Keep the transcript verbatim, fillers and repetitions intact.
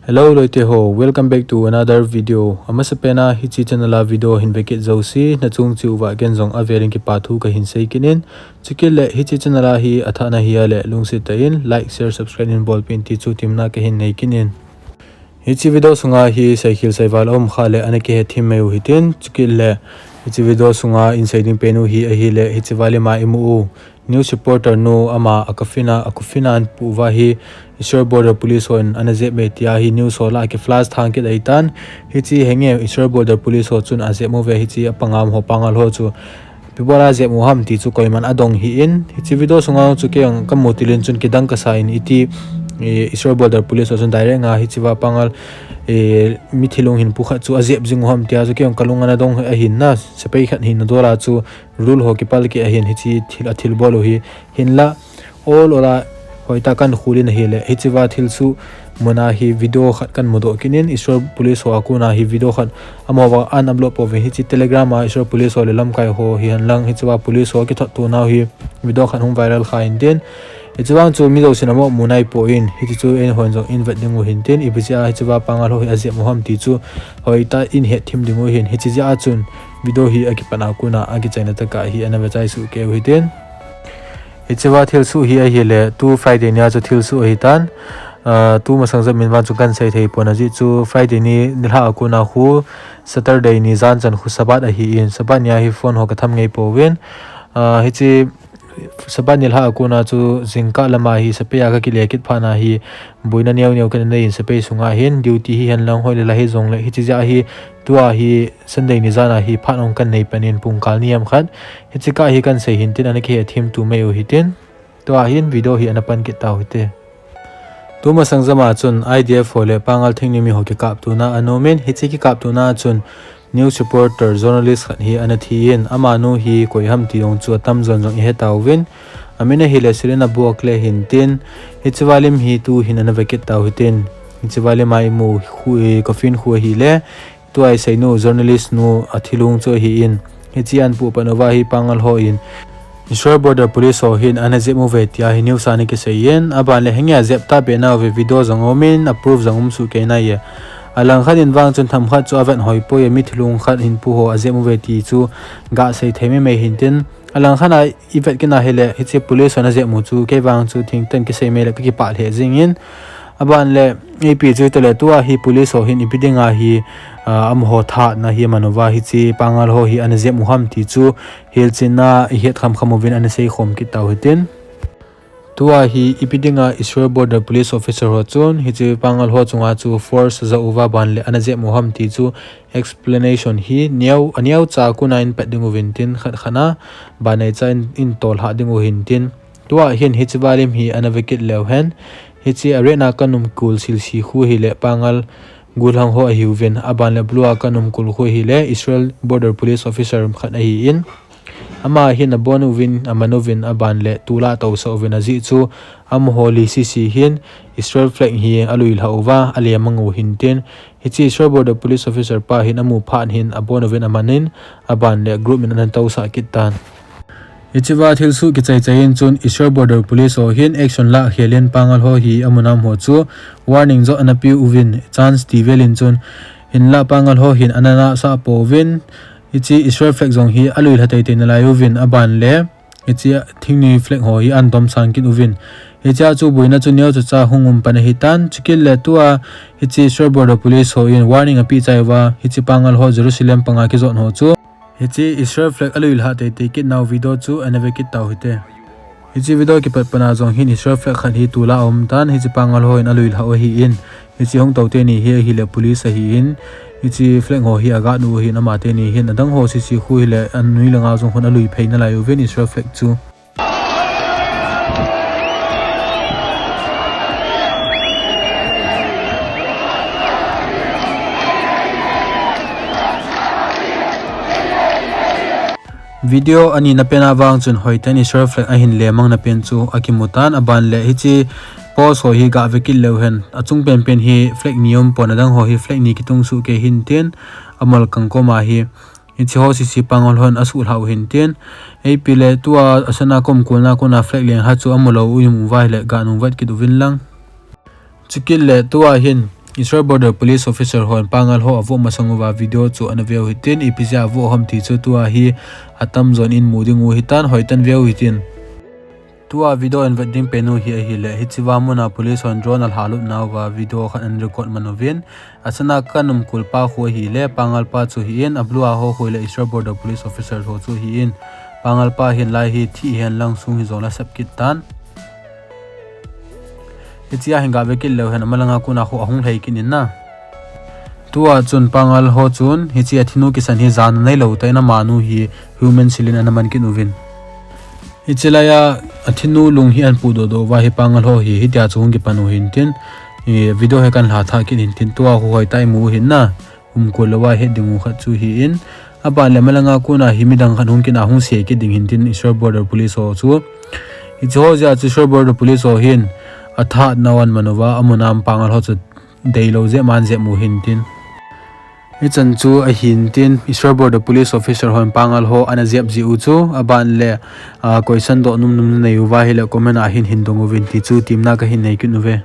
Hello loite ho, welcome back to another video. Amasapen a hiche channel a video hin vekit jouse nachung cheh uva ken jong avel in kipathu kahin sei kit in. Chukit le hiche channel a hi athah nahi a le lungset tah in like, share, subscribe in bolpeh in ti chu temna kahin nei kit in. Hiche video sunga hi seikhel seival aum khah le ana kihethem mai u hitin. Chukit le hiche video sunga hin sei ding pen u hi ahile hiche valim a imu u news reporter nu ama a coffin a, a coffin a ahin pu uva hi Israel Border Police hon ana jep uve tia hi news ho lah a kiflash thang kit ahitan. Hiche henge Israel Border Police ho chun ajep uve, hiche apangam ho, pangal ho chu ipi bola ajep u ham ti chu koiman adong hih in. Hiche video sunga chu kei jong kamu til in chun kidang kasa in iti, eh, Israel Border Police ho chun direct nga hiche va pangal, eh, mithi lung hin pu khat chu ajep jing u ham tia chu kei jong kalung ana dong ahin, na sepai khat hina dol a chu rule ho kipal kit ahin hiche thil, athilbol u hi. Hinlah ol ol a hoitah a kahin khol in ahile hiche va thilsoh mun a hi video khat kahin mudoh kit in, Israel Police ho a kon a hi video khat amaho va ana upload pouvin, hiche Telegram a Israel Police ho le lamkai ho hihen lang hiche va police ho kithot tona u hi video khat hung viral kha in tin. Hiche vang chu mi jousen amaho mu naipon, hiche chu eihon jong ihin vet ding u hin tin, ipi jeh a hiche va pangal ho hi ajep u ham ti chu hoitah in hethem ding u hin, hiche jeh a chun video hi akipat a kon a akichaina tah a hi ana vechai soh kei u hitin. Hiche va thilsoh hi ahile tu Friday nia chu thilsoh ahitan. Ah, tu masang jep in vang chu kahin sei thei pon, ajeh chu Friday ni nilhah a kon a khu Saturday ni jan chan khu Sabbath ahin, Sabbath nia hi phone ho katham ngei pouvin. Ah, hiche Sabbath nilhah a kon a chu jingkah lam a hi sepai a kakile kit phat na hi boina neo neo kana nei in sepai sunga hin duty hihen lang hoi le lai hijongle hiche jeh a hi tua hi Sunday ni jan a hi phat hung kahin nei pan in pung kal ni ham khat. Hiche kah hi kahin sei hin tin ana kihethem tou mai u hitin. Tua hin video hi ana pan kit tau hite. Tu masang jep a chun I D F ho le pangal thingnoi mi ho kikaptona ana um in, hiche kikaptona a chun news reporter, journalist khat hi ana thi in, amanu hi koi ham ti jong chu atamjon jong ihe tauvin. Amin ahile Selina Buakle hin tin, hiche valim hi tu hin ana vekit tau hitin. Hiche valim a imu khu, eh, coffin khu ahile, tua isei nu, journalist nu athilung chu ahin, hiche ahin pu pan uva hi pangal hon Israel Border Police ho hin ana jep uve tia hi news a ana kisei in, aban le henge ajep tah be nauve video jong um in, a proof jong um soh kei nai e. Alang khat in vang chun themkhat chu avet hoi poi e, mithi lung khat hin pu ho ajep uve ti chu gasei thei mai mai hin tin. Alang khat a ivet kit na hile, hiche police hon ajep u chu kei vang chu thingtah in kisei mai le kakipah lheh jing in. Aban le, ipi chu tile tua hi police ho hin ipi dinga hi, ah, amaho thahatna hi aman uva hiche pangal ho hi ana jep u ham ti chu hilchenna ihet kham kham uvin ana seikhom kit tau hitin. Tua hi ipi dinga Israel Border Police Officer ho chun hiche pangal ho chunga chu force ajoh uva ban le ana jep u ham ti chu explanation hi neo, aneo cha a kon a ihin pat ding uvin tin khat khat a ban nei cha in, ihin tolhah ding u hin tin. Tua hin hiche valim hi ana vekit leu hen. Hiche a red na kahin um kul silsi khu hile pangal golhang ho ahiuvin, aban le blue a kahin um kul khu hile Israel Border Police Officer khat ahin. Ama hin abon uvin, aman uvin, aban le tol a atousah uvin ajeh chu amaho li sisi hin Israel flag hi alui lhah uva, ale mang u hin tin. Hiche Israel Border Police Officer pa hin amu phat hin abon uvin aman in, aban le group in ana tousah kit tan. Hiche va thilsoh kichai chai in chun Israel Border Police ho hin action lah khel in pangal ho hi amu nam ho chu warning joh ana pe uvin chance ti vel in chun hinlah pangal ho hin ana nahsah pouvin hiche Israel flag jong hi alui lha tei tei nalai uvin aban le hiche thingnoi flag ho hi ahin dom sang kit uvin. Hiche a chu boina chu neo chacha hung um pan ahitan. Chukit le tua hiche Israel Border Police hon warning apeh chai uva, hiche pangal ho Jerusalem panga kijon ho chu hiche Israel flag alui lha tei tei kit nau video chu ana vekit tau hite. Hiche video kipat pan a jong hin Israel flag khat hi tol a aum tan, hiche pangal hon alui lhah u ahin. Hiche hung tou teni hi ahile police ahin, hiche flag ho hi aguard u ahin, amateni hin adang ho sisi khu hile anoi langa jong hon alui phei nalai uvin Israel flag chu. Video anina pen a vang chun hoitah in Israel flag ahin lemang na pen chu akimu tan, aban le hiche post ho hi gavekit leu hen. Achung pen pen hi flag ni um pon, adang ho hi flag ni kitung soh kei hin tin, amol kang koma hi hiche ho sisi pangal hon asuh lhah u hin tin. Ipi le tua asana kom kulna kona flag leng ha chu amu lou u um uva hile ganung vet kit uvin lang. Chukit le tua hin Israel Border Police Officer hon Pangal ho avoh masang uva video chu ana veu hitin, ipi jeh a avoh ham ti chu tua hi atamjon in mu ding u hitan, hoitah in veu hitin. Tua video in vet ding pen u hi ahile, hiche va muna police hon drone alha lut nauva video khat ana record man uvin. Achana ka umkol pa khu ahile, Pangal pa chu ahin, ablue a ho khu le Israel Border Police Officer ho chu ahin. Pangal pa hin lai hi thi hen lang sung hijong le asep kit tan. Hichea hin gave kit leu hen, amalanga kona khu ahung lhai kit in na. Tua chun Pangal ho chun, hichea thinu kisan hi jana neilou tah in amanu hi human silin ana man kit uvin. Hiche laiya athinu lung hi ana pudoh doh uva hi Pangal ho hi, hitia chu hung kipan u hintin, video hi kana lha tha kit hintin, tua khu hoitah in imu u hin na. Umkol louva het ding u khat chu ahin. Aban le amalanga kona hi midang khat hung kit a hung se kit ding hintin Israel Border Police ho chu. Hiche ho jeh a chu Israel Border Police ho hin athahatna u ana man uva, amun a Pangal ho chu deilou jeh a aman jep u hintin. Hichan chu ahintin Israel Border Police Officer hon Pangal ho ana jep jeh u chu, aban le, ah, koisan doh numnum nanei uva ahile comment a hin hin dong uvin ti chu temna kahin nei kit uve.